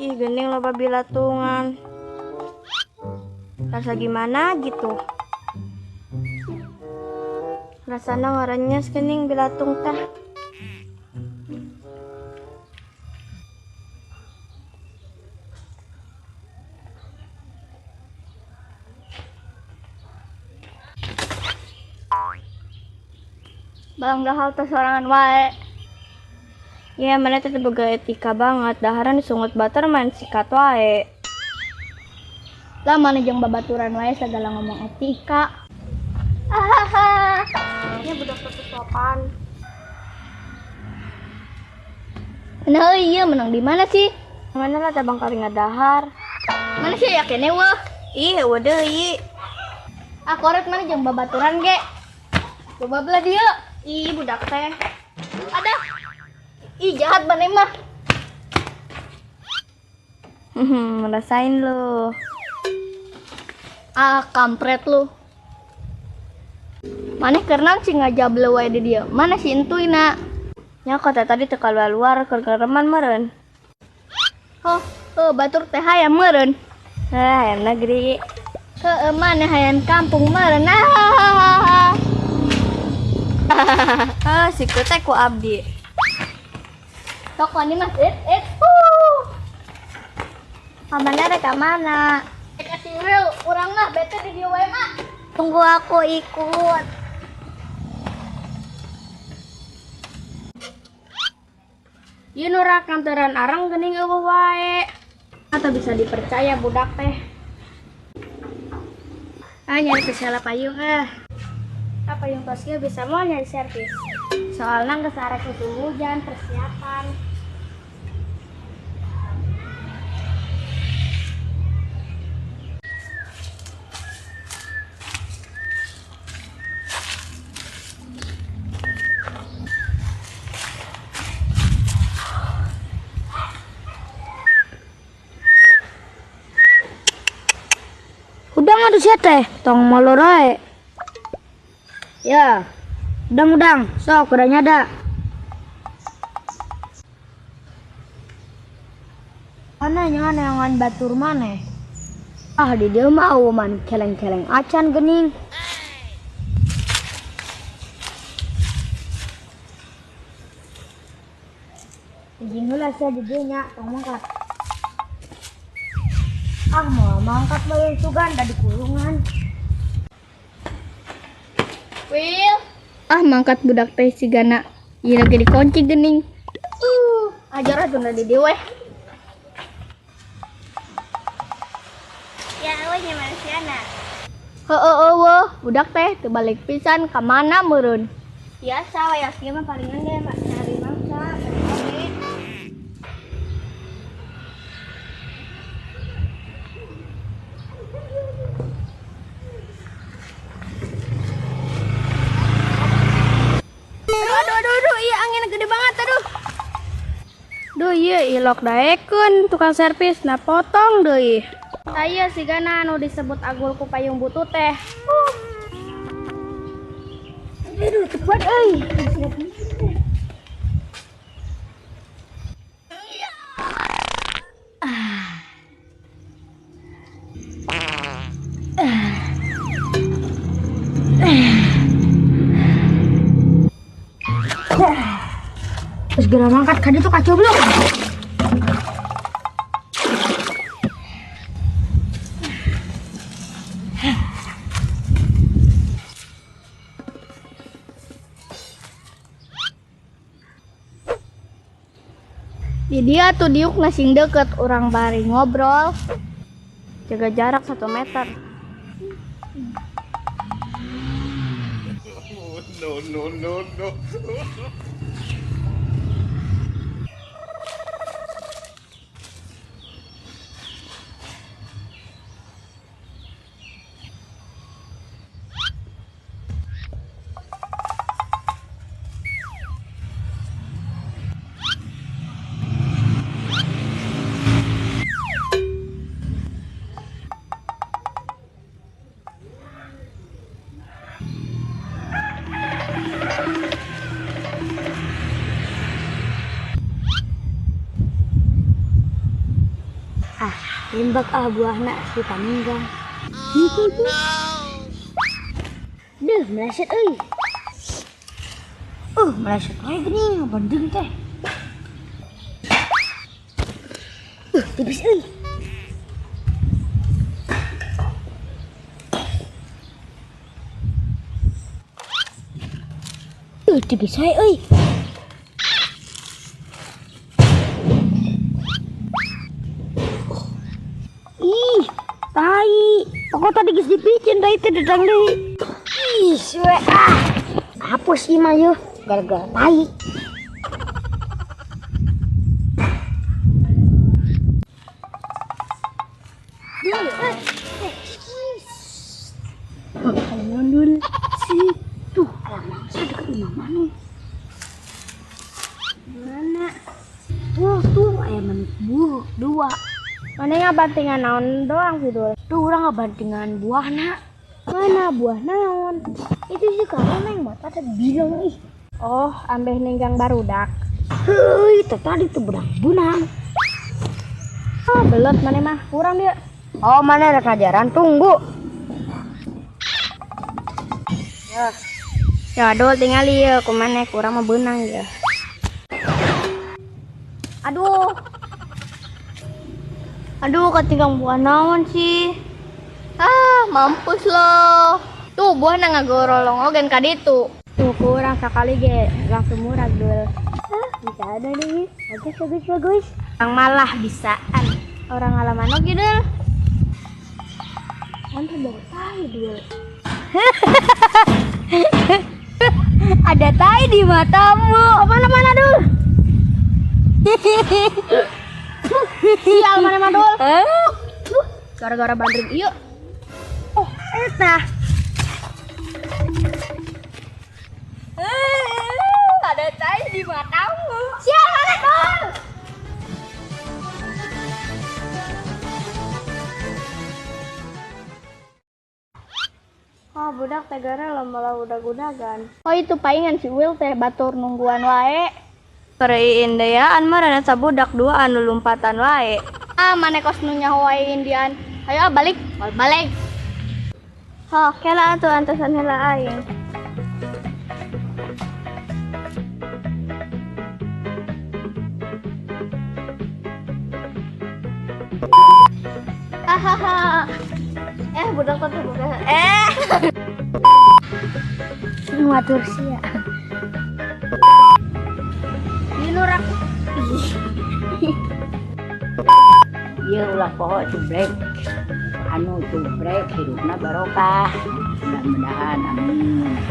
Ih, geuning loba bilatungan. Rasa gimana gitu? Rasana ngarenyes geuning bilatung teh. Bang dahal teh sorangan wae. Ya, mana teh boga etika banget, daharan disungut batur main sikat wae. Lah mana jeung babaturan wae sagala ngomong etika. Ahaha. Ini budak teu sopan. Nah iya menang di mana sih? Mana lah tabang kali ngadahar. Mana sih ya kene weh? Ih, eueuh deui. Ah koret mana jeung babaturan ge. Coba belah dia. Ih, budak teh. Ada. Ih, jahat maneh mah. Ngerasain lu. Ah, kampret lu. Maneh keur naon sih ngajable wae di dieu? Mana si entuina? Nya kota tadi teu kaluar-luar keur ngereman meureun. Oh, oh, batur teh hayam meureun. Heh, hayam negeri. Heeh, maneh hayam kampung meureun. Ah. Ah, si teh ku abdi. Sok wani mah it. Kamana rek ka mana? Rek ka si Will, urang mah bete di dieu wae mah. Tunggu aku ikut. Ieu nu rak kantoran arang geuning eueuh wae. Atau bisa dipercaya budak teh. Ah, nyari pesala payung ah. Ah, payung tos ieu bisa moal nyari servis. Soalna geus arek musim hujan persiapan. Udang atuh sia teh, tong molor wae. Ya, udang-udang, sok udah nyada. Mana nyangan neangan batur maneh? Ah, di dieu mah eueuh man celeng-celeng acan geuning. Izin heula sia di dieu nya, tong mangkat. Ah, mau mangkat bae sugan da di kulungan. Will. Ah, mangkat budak teh sigana ieu lagi dikunci geuning. Ajar atuh di dieu weh. Ya eueuh nya manusiana. Heueuh eueuh, budak teh teu balik pisan ka mana meureun. Biasa we yakin mah palingan deh mak cari mangsa. Aduh, iya angin gede banget, aduh. Duh, iya ilok daekeun tukang servis nah potong deui. Aya sigana anu disebut agul ku payung butut teh. Aduh, cepat euy. Segera mangkat ka ditu kacau belum. Di dia tuh diuk ngasing deket orang bari ngobrol. Jaga jarak 1 meter. No, no, no, no. Tembak ah buahna si paninggang. Oh, no. Duh, meleset euy. Meleset wae geuning bandeng teh. Tipis euy. Tipis wae euy. Ih, tai. Pokok tadi geus dipicin tai teh datang deui. Ih, we ah. Hapus ieu mah yeuh gara-gara tai. Nyondul si tuh alam mangsa deket imah mana? Mana? Tuh tuh ayam buah dua. Mana ngabantingan naon doang sih dul? Tuh orang ngabantingan buah nak. Mana buah naon? Itu sih karena yang mata ada bilang ih. Oh, ambeh ninggang barudak. Heuy, itu tadi tuh budak bunang. Oh, belot mana mah kurang dia. Oh, mana ada ngajaran tunggu. Ya. Ya dul tinggal ieu kumaha kurang mah beunang ya. Aduh. Aduh, ketinggang buah naon sih? Ah, mampus loh. Tuh buahna ngagorolong ogen ka ditu. Tuh kurang sekali ge langsung murah dul. Hah, bisa ada nih. Bagus bagus bagus. Orang malah bisaan. Orang ngalaman oge dul. Mantap bau tai dul. Ada tai di matamu. Mana-mana dul. Sial mana mah dul. Gara-gara bandring ieu. Oh, eta. Ada tai di matamu. Sial mana dul. Oh, budak tegara lomba udag-udagan. Oh, itu palingan si Will teh batur nungguan wae. Perei Indiaan mah rada sabudak dua anu lompatan wae. Ah, maneh kos nu nyaho wae Indian. Ayo ah, balik, balik. Oh, kela atuh antosan heula aing. Hahaha. Budak teh bukan. Ngatur sia. Nurak. Ieu ulah poho cubrek. Anu cubrek hidupna barokah. Mudah-mudahan amin.